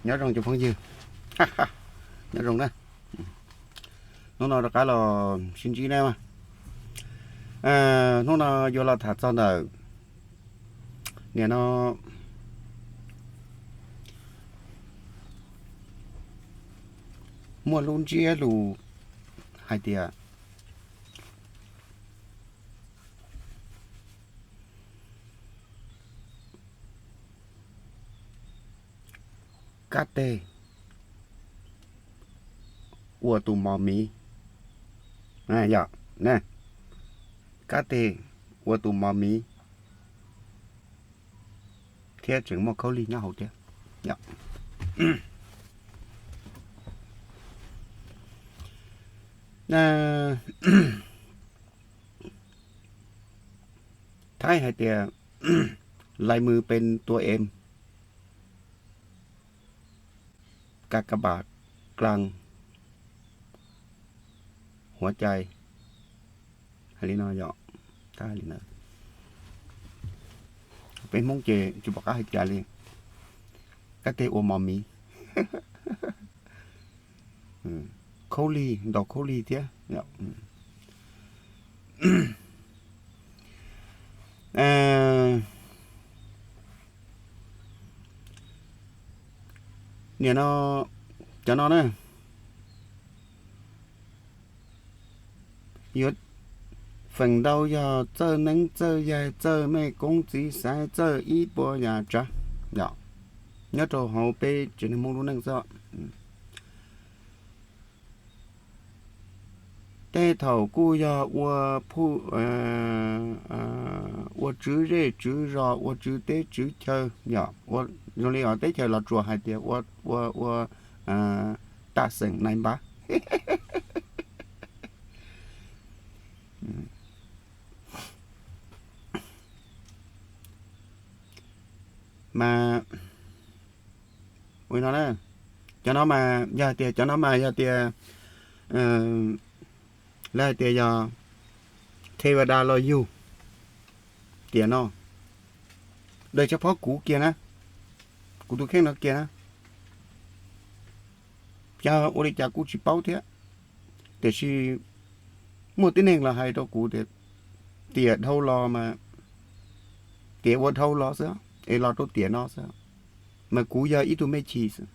Nyob zoo cov phooj ywg, nyob zoo na. Hnub no rov qab los sib ntsib na. Hnub no yuav los tham txog ntawm, nim no muaj lub ntsiab lus hais tias kab teg ua tus mos miv, yog, kab teg ua tus mos miv thiab tseem muaj khaub lig nyob hauv thiab. Thaib hais tias lais mws pes tua em, ka ka ba, klas, huav cai, hais li no yom. Thaib hais li ntawd, peb Hmoob ces tsis pom qab hais cas li, kab teg ua mos miv, khaub lig, ntaus khaub lig thiab. Nim no, cov no na, yuav feem ntau yog txawj neeb txawj yaig txawj mej koob txiv xaiv txawj ib puas yam tsav, nyob rau hauv peb tsev neeg Hmoob lub neej xwb. Tej thaum kuj yog ua, ua tswv zej tswv zos, ua tswv teb tswv chaw, yog zoo li os teb chaws Los Tsuas hais tias ua, ua, ua, tam xeem nais npab. Mas ua no na, cov no mas yog tias, cov no mas yog tias, lawv hais tias yog thej va da los yug tiam no, daws tshaj phob kuv kiag na, kuv tus kheej no kiag na. Yog ua li cas kuj tsis paub thiab, tiam sis muaj tib neeg los hais rau kuv tias tiam dhau los mas, tiam ua dhau los xwb, es los rau tiam no xwb, mas kuv yog ib tug me chis xwb.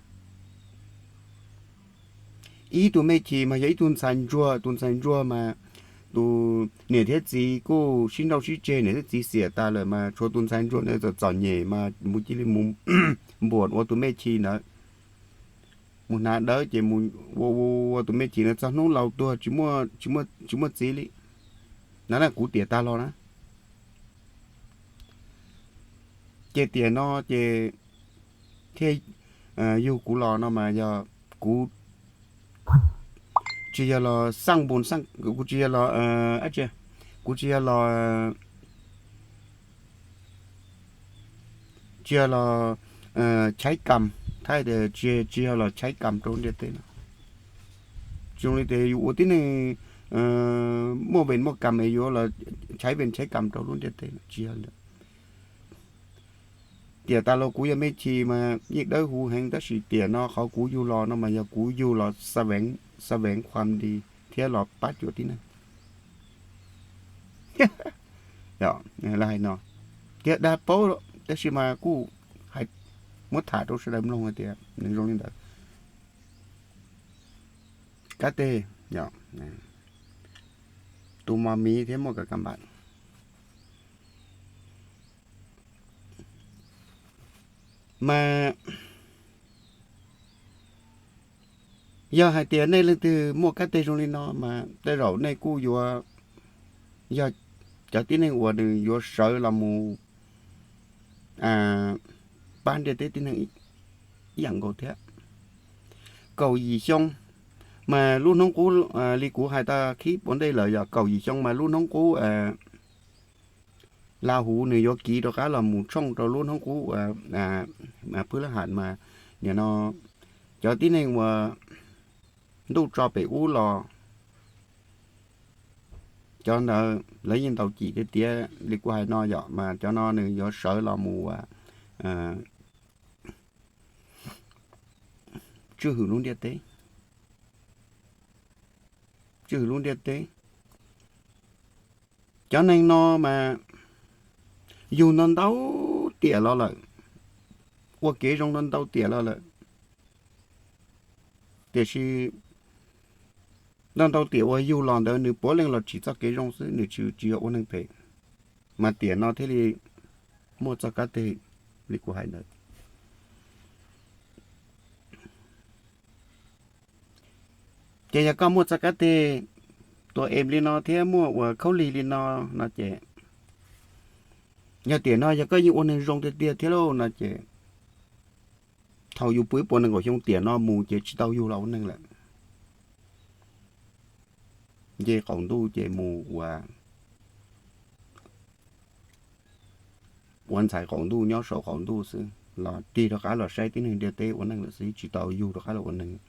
Ib tug me chis mas yog ib tug ntxhais ntsuag, tus ntxhais ntsuag mas tus niam thiab txiv kuj sib nrauj sib tseg, niam thiab txiv xiam tas lawm mas tshuav tus ntxhais ntsuag ntawd txom txom nyem mas mus cia li mus npuam ua tus me chis ntawd, mus hnav dawb ces mus ua ua ua tus me chis ntawd txog hnub laus tuag tsis muaj txiv li. No na kuv tiam tag los na. Ces tiam no ces thiaj yug kuv los no mas yog kuv tsis yog los xaj npus, kuv tsis yog los, kuv tsis yog los, tsis yog los chaiv kam, thaib tias tsis yog los chaiv kam rau ntiaj teb no. Tsis zoo li tias yus ua tib neeg muaj ven muaj kam es yuav los chaiv ven chaiv kam rau lub ntiaj teb no, tsis yog li ntawd. Tiam tas los kuv yog me chis mas yeej dawb huv heev, tab sis tiam no qhov kuv yug los no mas yog kuv yug los xa veev, xa veev khuam dis thiab los pab cuam tib neeg. Lawv hais no thiab dag paub, tab sis mas kuj hais, muab tham rau sawv daws mloog hais tias nws zoo li ntawd. Kab teg, tus mos miv thiab muaj ka ka npam. Mas yog hais tias nej leej twg muaj kab teg zoo li no mas tej zaum nej kuj yuav yog cov tib neeg uas nws yuav sawv los mus pab ntiaj teb tib neeg ib yam nkaus thiab. Kaum yim xyoo mas lub hnub qub, li kuv hais tag khib ua ntej lawm, yog kaum yim xyoo mas lub hnub qub Las Huv nws yuav kiv rov qab los mus tshooj rau lub hnub qub uas pwb lab ham mas nim no cov tib neeg uas ntuj tso pem ub los, cov ntawd lawv yeej ntaus cim tiag tiag li kuv hais no yom, mas cov no nws yuav sawv los mus uas tswj hwm lub ntiaj teb, tswj hwm lub ntiaj teb. Cov neeg no mas yug ntau ntau tiam los lawm, ua kev zoo ntau ntau tiam los lawm, tiam sis ntau ntau tiam uas yug los ntawd nws puav leej los tsim txoj kev zoo xwb, nws tsis, tsis yog ua neeg phem, mas tiam no thiaj li muaj txoj kab teg li kuv hais ntawd. Ces yog koj muaj txoj kab teg tua em li no thiab muaj uas khaub lig li no, no ces yog tiam no yog koj yeej ua neeg zoo tiag tiag thiab lauj no ces thaum yus pw ib puas nees nkaum xyoo tiam no mus ces tsis tau yug los ua neeg lawm. Nce qaum ntuj ces mus ua, ua ntxhais qaum ntuj nyob saum qaum ntuj xwb, los tig rov qab los saib tib neeg ntiaj teb ua neej lawm xwb, tsis tau yug rov qab los ua neeg.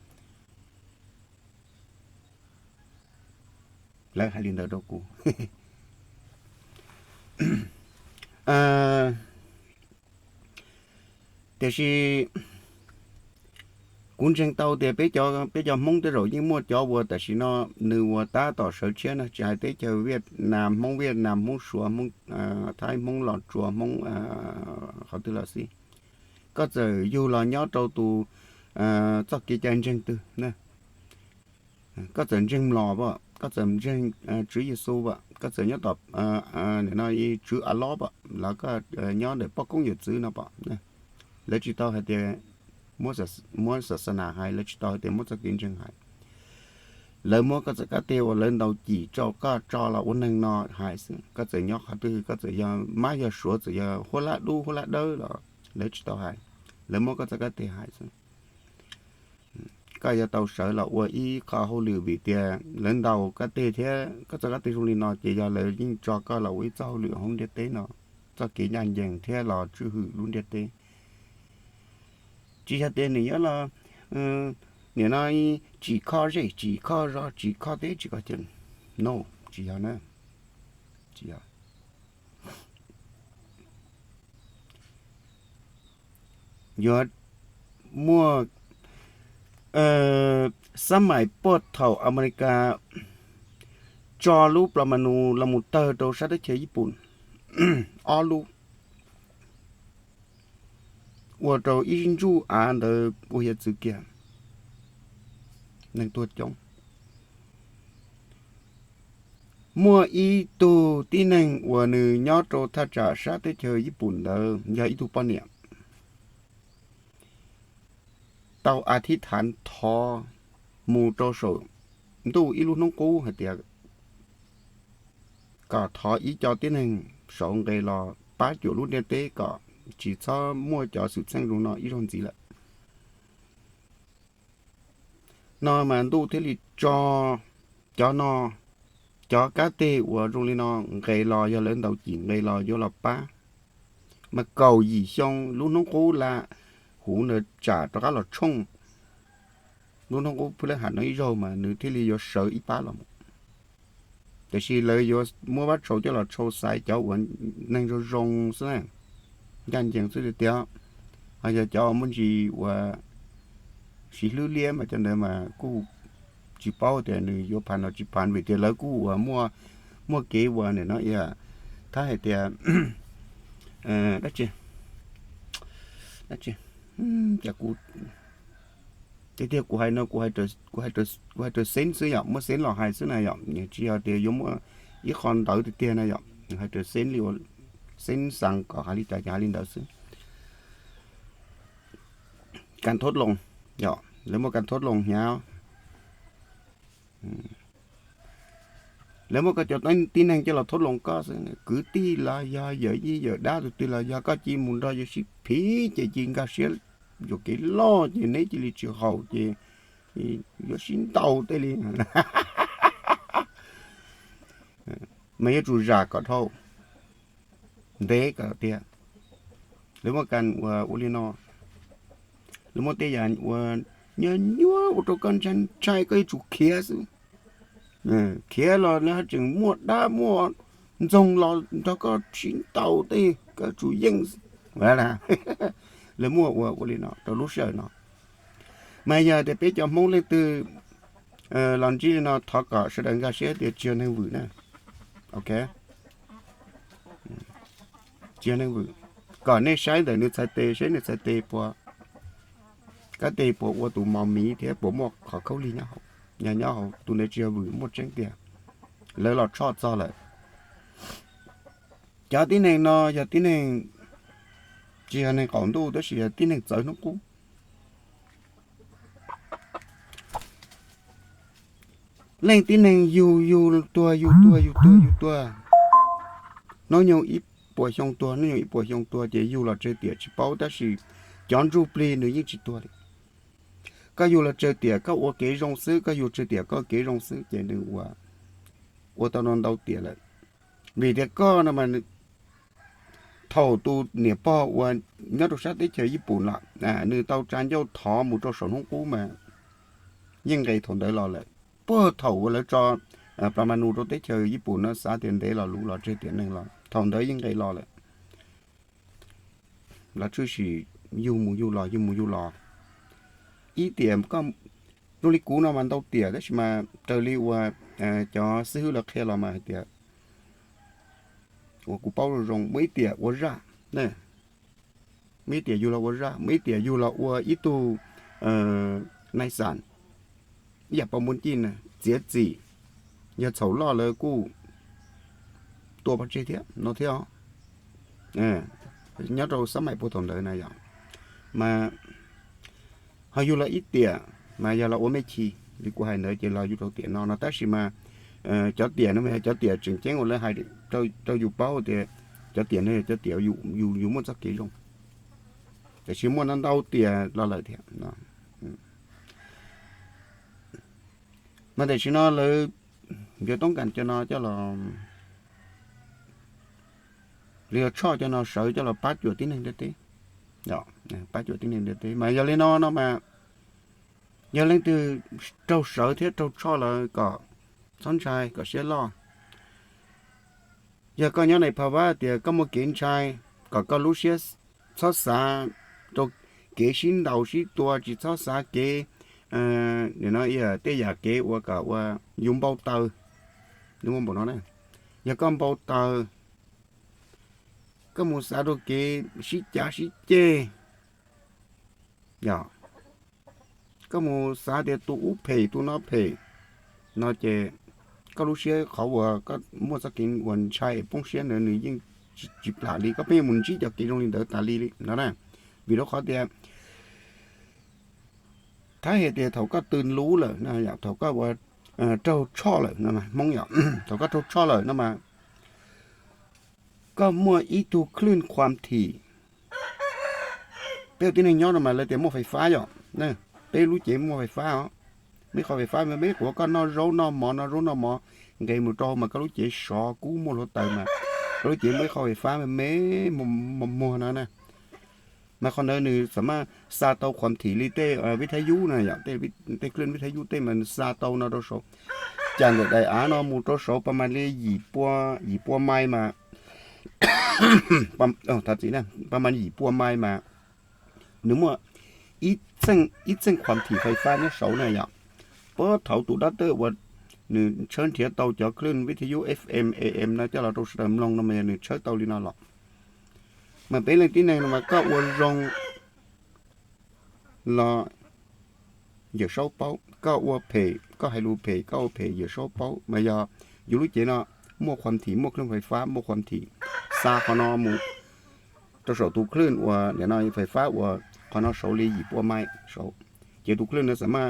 Lawv hais li ntawd rau kuv. Tiam sis kuv ntseeg tau tias peb cov, peb cov Hmoob tej zaum yeej muaj cov uas tam sim no nws uas tab tom sawv tshiab no, tsis hais teb chaws Viaj Nam, Hmoob Viaj Nam, Hmoob Suav, Hmoob Thaib, Hmoob Los Tsuas, Hmoob qhov twg los xij, koj txawm yug los nyob rau tus txoj kev cai ntseeg twg, koj txawm ntseeg Mlom as, koj txawm ntseeg Tswv Yexus as, koj txawm nyob tom no Tswv As Lob as, los koj nyob ntawm poj koob yawm txwv no as, lawv tsis tau hais tias muab xa xa nas hais, lawv tsis tau hais tias muab txoj kev ntseeg hais. Lawv muab koj txoj kab teg uas lawv ntaus cim rau koj tso los ua neeg no hais xwb. Koj txawm nyob qhov twg, koj txawm yog mab yog suav, txawm yog huab lab dub huab lab dawb los lawv tsis tau hais, lawv muab koj txoj kab teg hais xwb. Koj yuav tau sawv los ua ib qho hauj lwm vim tias lawv ntaus kab teg thiab koj txoj kab teg zoo li no ces yog lawv yeej tso koj los ua ib txoj hauj lwm hauv ntiaj teb no, txoj kev ncaj ncees thiab los tswj hwm lub ntiaj teb. Tsis yog tias nws yuav los, nim no tsim kho zej tsim kho zos tsim kho teb tsis kho chaw, no, tsis yog na, tsis yog. Yuav muaj xab maim puag thaum Amelikas tso lub plos mas nus los mus tawg rau sab teb chaws Yij Pum ob lub, ua rau ib ntsuj av ntawd ua hiav txwv kiag, neeg tuag coob. Muaj ib tug tib neeg uas nws nyob rau thaj tsam sab teb chaws Yij Pum ntawd yog ib tug poj niam tau a thib thav thov mus rau saum ntuj ib lub hnub qub hais tias kom thov ib co tib neeg saud nqes los pab cuam lub ntiaj teb kom tsis txhob muaj cov xwm txheej zoo no ib zaug ntxiv lawm. No mas ntuj thiaj li tso cov no, cov kab teg uas zoo li no nqes los, yog lawv ntaus cim nqes los yuav los pab. Mas kaum yim xyoo lub hnub qub la huv ntawd tsam rov qab los tshooj, lub hnub qub phab lab ham no ib zaug mas nws thiaj li yuav sawv ib pab los mus. Tiam sis lawv yuav muab vab tshau coj los tshau xaiv cov uas neeg zoo zoo xwb na, ncaj ncees xwb tiag tiag. Ho yog cov muaj ntsis uas siv hlwb liab mas cov ntawd mas kuj tsis paub tias nws yuav phav los tsis phav vim tias lawv kuj uas muaj kev uas nim no thab hais tias dab tsi, dab tsi, cas kuv, tiag tiag kuv hais no, kuv hais raws xeeb xwb yom, muaj xeeb los hais xwb na yom, tsis yog tias yuav muaj ib qho ntawd tiag tiag na yom, hais raws xeeb li, xeeb xav kom hais li cas ces hais li ntawd xwb. Kas thoob loo, yog lawv muaj kas thoob loo hnyav, lawv muab koj cov tib neeg coj los thoob loo koj xwb, kwv tij los yog yawm yij yawm dab tus twg los yog koj cia mus nrog yawg sib phiv ces cia nkag siab yuam kev loj ces neb cia li tsis haum ces yuav sib ntaus tej li. Mas yuav tsum zam kom dhau, ntev kom tiag. Lawv muaj kas ua ua li no, lawv muaj tej yam uas nyuaj nyuaj ua rau koj ntshai ntshai, koj yuav tsum khiav xwb. Khiav los lawv tseem muaj dab muaj ntxoog los nrog koj sib ntaus tej, koj yuav tsum yeej. Lawv muaj ua ua li no rau lub sij hawm no. Mas yog tias peb cov Hmoob leej twg los ntsib li no thov kom sawv daws nkag siab tias tsis yog neeg vwm na. Ok, tsis yog neeg vwm. Kom nej saib ntawm nws txhais tes seb nws txhais tes puas, kab tes puas ua tus mos miv thiab puas muaj qhov khaub lig nyob hauv. Yog nyob hauv tus ntawd tsis yog vwm, muaj tseeb tiag. Lawv los tshoj txog lawm. Cov tib neeg no yog tib neeg tsis yog neeg qaum ntuj tab sis yog tib neeg txawv hnub qub. Leej tib neeg yug yug tuag yug tuag yug tuag yug tuag, hnub nyoog ib puas xyoo tuag hnub nyoog ib puas xyoo tuag ces yug los tsawg tiam tsis paub tab sis cov ntsuj plig nws yeej tsis tuag li. Koj yug los tsawg tiam koj ua kev zoo xwb, koj yug tsawg tiam koj kev zoo xwb ces nws ua, ua tau no ntau tiam lawm. Vim tias koj no mas thaum tus niam pog uas nyob rau sab teb chaws Yij Pum los nws tau tsa ncauj thov mus rau saum hnub qub mas yeej nqes thaum ntawd los lawm. Puag thaum uas lawv tso plas ma nus rau teb chaws Yij Pum no xav tias ntev los luv los tsawg tiam neeg los thaum ntawd yeej nqes los lawm. Los tshwm sim yug mus yug los yug mus yug los. Ib tiam zoo li kuv no mas ntau tiam tab sis mas raws li uas cov xib hwb lawv qhia los mas hais tias uas kuv paub zoo zoo muaj ib tiam ua zaj, muaj ib tiam yug los ua zaj, muaj ib tiam yug los ua ib tug nais xam, ib yam pov muaj ncij na, txiav txim, yog txhaum loj lawv kuj tua pov tseg thiab no thiab os. Nyob rau xab maim puag thaum ntawd na yom, mas ho yug los ib tiam mas yog los ua mej chim li kuv hais ntawd ces los yug rau tiam no no tab sis mas cov tiam no mas yog cov tiam tseem ceeb uas lawv hais rau yus paub tias cov tiam no yog cov tiam yus muaj txoj kev zoo, tiam sis muaj ntau ntau tiam los lawm thiab. Mas tam sim no lawv yuav toob kas cov no coj los, lawv yuav tshoj cov no sawv coj los pab cuam tib neeg ntiaj teb, pab cuam tib neeg ntiaj teb. Mas yog li no no mas yog leej twg raug sawv thiab raug tshoj lawm kom txhob ntshai kom siab loj. Yog koj nyob nais phas vab tias koj muaj kev ntshai, kom koj lub siab txhob xav rau kev sib ntaus sib tua, tsis txhob xav kev, nim no tej yam kev ua kom ua yus npau taws. Nws muaj npaum no na, yog koj npau taws, koj mus xav rau kev sib cav sib ceg, yog koj mus xav tias tus ub phem tus no phem no ces koj lub siab qhov uas koj muaj txoj kev uas ntshai poob siab ntawd nws yeej tsis plam li, koj pheej yuav mus ntsib cov kev zoo li ntawd tas li li no na. Vim rau qhov tias thab hais tias thaum koj tw lub lawm no, thaum koj ua raug tshoj lawm no, Hmoob yom, thaum koj raug tshoj lawm no mas koj muaj ib tug khwj khuam thim. Peb ua tib neeg nyob no mas lawv tias muaj fais fab yom, peb lub cev muaj fais fab os. Muaj ib qho fais fab me me quav koj noj zaub noj mov, noj zaub noj mov, nqes mus rau mas koj lub cev sov kub muaj hluav taws mas koj lub cev muaj ib qho fais fab me me muag no na. Mas qhov ntawd nws xam maj xa tau khuam thim li tej vib thab yub na yom, tej khwj vib thab yub tej mas nws xa tau no rau saud, cas ntawm daim av no mus rau saud pas mas li yim pua, yim pua mai mas, thov txim, pas mas yim pua mai mas nws muaj ib txeej khuam thim fais fab nyob saud na yom. Puag thaud tus dab tawb uas nws tshawb nrhiav tau cov khwj vib thab yub F M A M no coj los rau sawv daws mloog no mas yog nws tshawb tau li no los. Mas peb leej tib neeg no mas koj ua zoo los Yawm Saub paub, koj ua phem, koj hais lus phem, koj ua phem Yawm Saub paub. Mas yog yus lub cev no muaj khuam thim, muaj khwj fais fab, muaj khuam thim, xa qhov no mus rau saum tus khwj uas nim no fais fab uas qhov no saud li yim pua mai saud, ces tus khwj no xam maj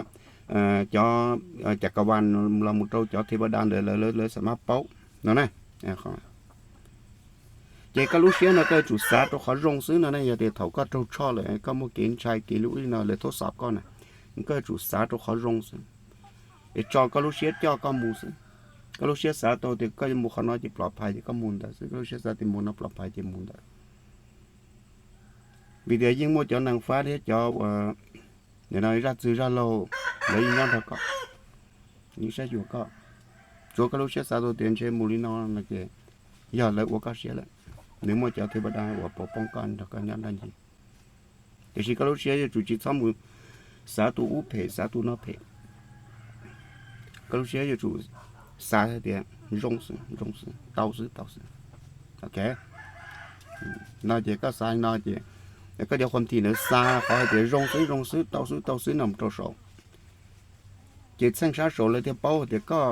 cov cas kas vas los mus rau cov thib pas das ntawd lawv xam maj paub no na. Ces koj lub siab no koj yuav tsum xav rau qhov zoo xwb no ne. Yog tias thaum koj raug tshoj lawm, koj muaj kev ntshai kev lub ib no lawv thaub xov koj na, koj yuav tsum xav rau qhov zoo xwb, es tso koj lub siab coj koj mus xwb. Koj lub siab xav tau tias koj yuav mus qhov no ces plom phais ces koj mus ntawd xwb, koj lub siab xav tias mus no plom phais ces mus ntawd. Vim tias yeej muaj cov neeg fab thiab cov uas nim no zaj txwg zaj laug lawv yeej nyob nrog koj, yeej saib xyuas koj. Tsuav koj lub siab xav tau tias ntshe mus li no no ces yog lawv ua koj siab lawm, nws muaj cov thib pas das uas pov poob koj nrog koj nyob nrog ncig. Tiam sis koj lub siab yuav tsum tsis txhob mus xav tus ub phem, xav tus no phem. Koj lub siab yuav tsum xav hais tias zoo xwb, zoo xwb, tau xwb, tau xwb. Ok, no ces koj xav no ces koj cov khuam thim ntawd xa qhov hais tias zoo xwb, zoo xwb, tau xwb, tau xwb no mus rau saud. Ces txheej sab saud lawv thiaj paub hais tias koj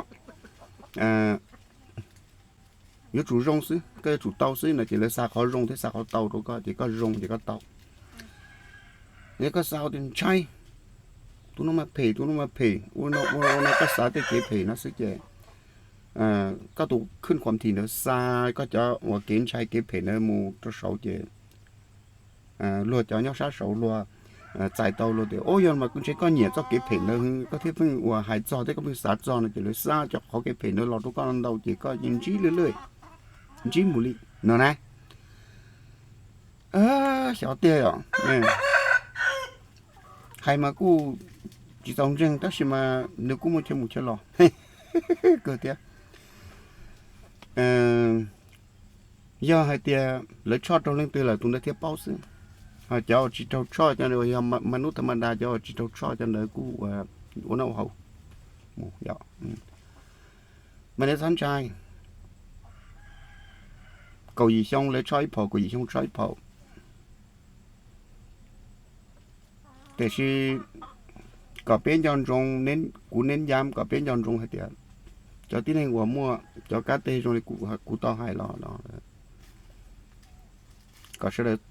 yuav tsum zoo xwb, koj yuav tsum tau xwb no ces lawv xa qhov zoo thiab xa qhov tau rau koj ces koj zoo ces koj tau. Yog koj xa tias ntshai, tus no mas phem, tus no mas phem, ua no ua no, koj xav tej kev phem no xwb ces koj tus khwj khuam thim ntawd xa koj cov uas kev ntshai kev phem ntawd mus rau saud ces luag cov nyob sab saud luag txais tau luag tias, o, yog mas ntshe koj nyiam txoj kev phem ntawd koj thiaj pheej uas hais txog thiab koj pheej xav txog no ces lawv xa cov qhov kev phem ntawd los rau koj ntau ces koj yeej ntsib lwj lwj, ntsib mus li no na. Xyov tiag yom. Hais mas kuj tsis txaus ntseeg tab sis mas nws kuj muaj chaw mus chaw los kawg thiab. Yog hais tias lawv tshoj raug leej twg lawm tus ntawd thiaj paub xwb. Ho cov uas tsis raug tshoj, cov yog ma nub tha ma da, cov uas tsis raug tshoj cov ntawd kuj ua noj ua haus mus. Mas nej txhob ntshai, kaum yim xyoo lawv tshoj ib phaum, kaum yim xyoo tshoj ib phaum. Tiam sis kom peb nco ntsoov, kuv neb yam kom peb nco ntsoov hais tias cov tib neeg uas muaj cov kab teg zoo li kuv tau hais los, kom sawv daws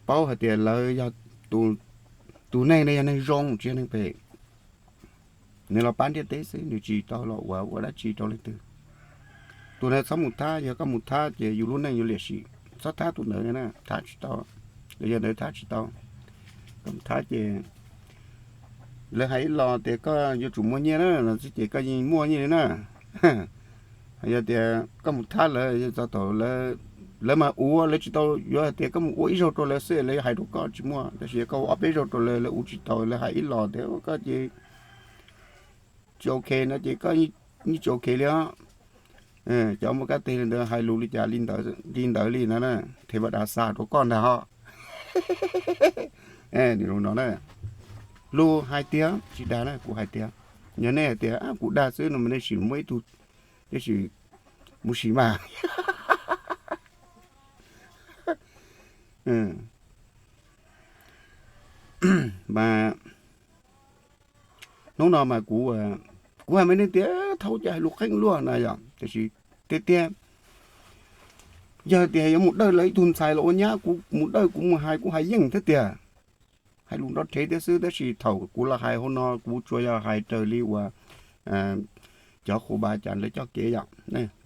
paub hais tias lawv yog tus neeg ne yog neeg zoo tsis yog neeg phem. Nws los pab ntiaj teb xwb, nws tsis tau los ua ua dab tsi rau leej twg. Tus ntawd txhob mus thab, yog koj mus thab ces yus lub neej yuav liam sim. Txhob thab tus ntawd na, thab tsis tau, los yog ntawd thab tsis tau. Koj mus thab ces lawv hais ib los tias koj yuav tsum muaj nyiaj na no xwb ces koj yeej muaj nyiaj li na. Yog tias koj mus thab lawv txog thaum lawv mas ua, lawv tsis tau, yuav hais tias koj mus ua ib zaug rau lawv xwb lawv yuav hais rau koj tsis muaj, tab sis yog koj ua ob peb zaug rau lawv, lawv ua tsis tau, lawv hais ib los tias koj ces tsis ok no ces koj yeej tsis ok li os. Cov muaj kab teg li ntawd hais lus li cas li ntawd li no, them ma da xa rau koj ntag ho. Nws zoo no na, lus hais tiag tsis dag na, kuv hais tiag. Yog nej hais tias kuv dag xwb no mas nej sim muab ib tug, nej sim mus sim mas. Mas hnub no mas kuv, kuv hais me neeg tias thaum cas hais lus qeeb luaj na yom, tiam sis tiag tiag yog tias yuav mus dawj lawv ib tug ntxhais los ua nyab, kuv mus dawj kuv mus hais kuv hais yeej thiab tiag. Hais lus nrov rhev thiab xwb, tab sis thaum kuv los hais hauv no kuv tsuas yog hais raws li uas cov khu ba cas lawv coj kev yom,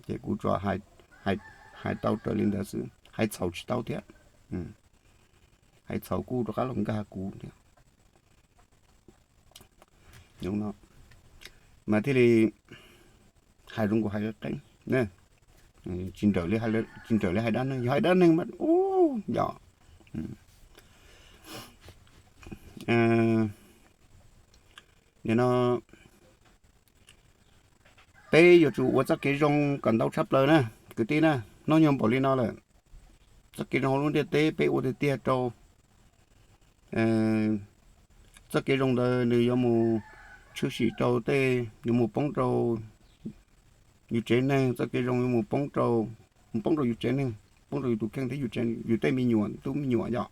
ces kuv tsuas hais tau raws li ntawd xwb, hais txhaum tsis tau thiab. Hais txhaum kuj rov qab los nkag kuv thiab. Mas thiaj li hais zoo nkaus hais qeeb, tsis nrawm li hais dab neeg, yog hais dab neeg mas ub yom. Nim no peb yuav tsum ua txoj kev zoo kom ntau tshaj plaws na kwv tij na. Hnub nyoog npaum li no lawm, txoj kev zoo hauv lub ntiaj teb peb ua tiag tiag rau. Txoj kev zoo ntawd nws yuav mus tshwm sim rau tej, yuav mus poob rau yus tsev neeg, txoj kev zoo yuav mus poob rau, mus poob rau yus tsev neeg, poob rau yus tus kheej thiab yus tej me nyuam tub me nyuam yom.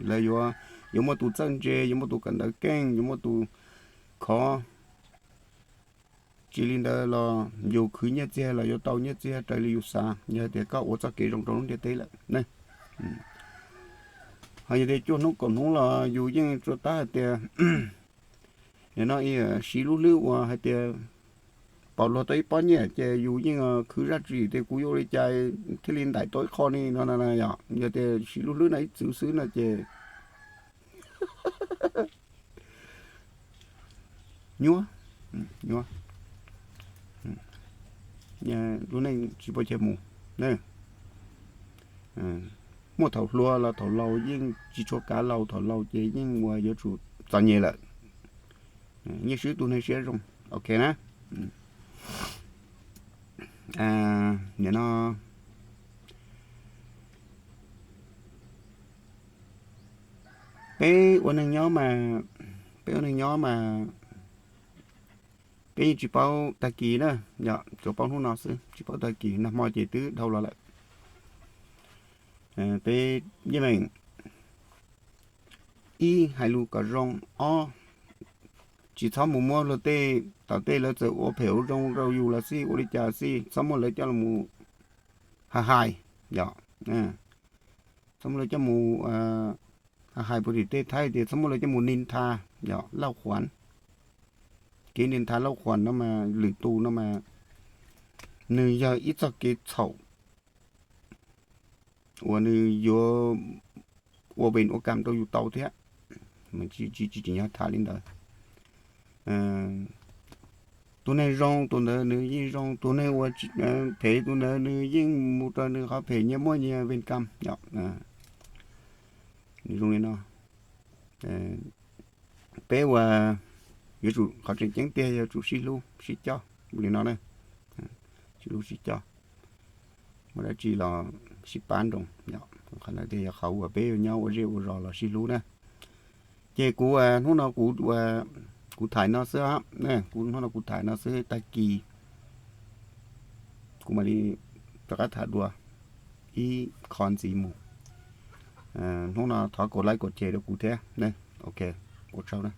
Lawv yuav, yuav muaj tus txawj ntse, yuav muaj tus kawm ntawv keej, yuav muaj tus khov. Tsis li ntawd los yus khwv nyiaj txiag los yuav tau nyiaj txiag raws li yus xav, yog tias koj ua txoj kev zoo rau lub ntiaj teb lawm ne. Ho yog tias cuaj hnub kaum hnub los yus yeej tsuas tab hais tias nim no siv lub hlwb uas hais tias pom luag tau ib pob nyiaj ces yus yeej khwv zaj tswv yim tias kuv yuav ua li cas thiaj li ntaim tau ib qho ni no, yog tias siv lub hlwb no ib txwm xwb no ces nyuaj, nyuaj, lub neej tsis pov chaw mus. Muaj thaum hluas los thaum laus yeej tsis tshua kav laus, thaum laus ces yeej ua yuav tsum txom nyem lawm. Nyiaj swb tus neeg siab zoo, ok na. Nim no Peb ua neeg nyob mas, peb ua neeg nyob mas peb yeej tsis paub tag kis na, yog tsuas paub hnub no xwb, tsis paub tag kis, nag hmo ces twb dhau los lawm. Peb yeej meem, ib, hais lus kom zoo, ob, tsis txhob mus muab luag tej, tom tej lawv txawm ua phem ua zoo rau yus los xij, ua li cas xij, txhob muab lawv coj los hais, yog, txhob muab lawv coj mus hais, puas tim tej Thaib tias txhob muab lawv coj mus niv ntha, yog lauj khuam. Kev niv ntha lauj khuam no mas lwm tus no mas nws yog ib txoj kev txhaum uas nws yuav ua ven ua kam rau yus tau thiab. Tsis tsim nyog tham li ntawd. Tus neeg zoo tus ntawd nws yeej zoo, tus neeg uas phem tus ntawd nws yeej mus rau nws qhov phem, nyias muaj nyias ven kam. Nws zoo li no. Peb ua, yuav tsum, qhov tseem ceeb tiag yuav tsum sib hlub sib coj li no na. Sib hlub sib coj, muaj dab tsi los sib pab nroo. Qhov ntawd thiaj yog qhov uas peb yuav nyob ua zej ua zos los sib hlub na. Ces kuv hnub no kuv, kuv tham no xwb, kuv hnub no kuv tham no xwb, tag kis kuv mam li rov qab tham dua ib qho ntxiv mus. Hnub no thov kom like kom share rau kuv thiab. Ok, ua tsaug na.